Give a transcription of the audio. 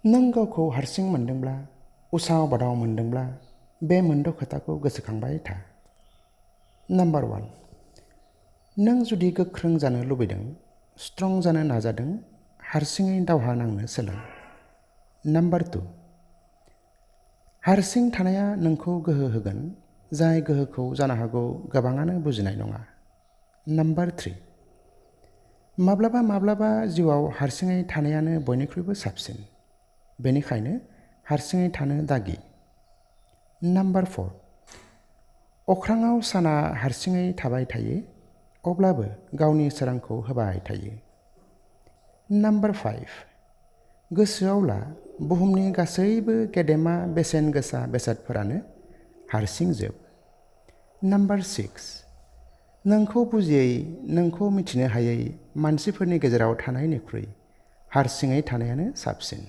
नों गावखौ हारसिं मोनदोंब्ला, उसाव बादाव मोनदोंब्ला बे मोनद' खोथाखौ गोसोखांबाय था। नाम्बार 1, नों जुदि गोख्रों जानो लुबैदों, स्ट्रं जानो नाजादों, हारसिङै दावहा नांनो सोलों। नाम्बार 2, हारसिं थानाया नोंखौ गोहो होगोन, जाय गोहोखौ जानो हागौ गोबाङानो बुजिनाय नङा। नाम्बार 3, माब्लाबा माब्लाबा जिउआव हारसिङै थानायानो बयनिख्रुइबो साबसिन, बेनिखायनो हारसिङै थानो दागि। नाम्बार 4, अख्राङाव साना हारसिङै थाबाय थायो, अब्लाबो गावनि सोरांखौ होबाय थायो। नाम्बार 5, गोसोआव ला, बुहुमनि गासैबो गेदेमा बेसेन गोसा बेसादफोरानो हारसिंजोब। नाम्बार 6, नोंखौ बुजियै, नोंखौ मिथिनो हायै मानसिफोरनि गेजेराव थानायनिख्रुइ हारसिङै थानायानो साबसिन।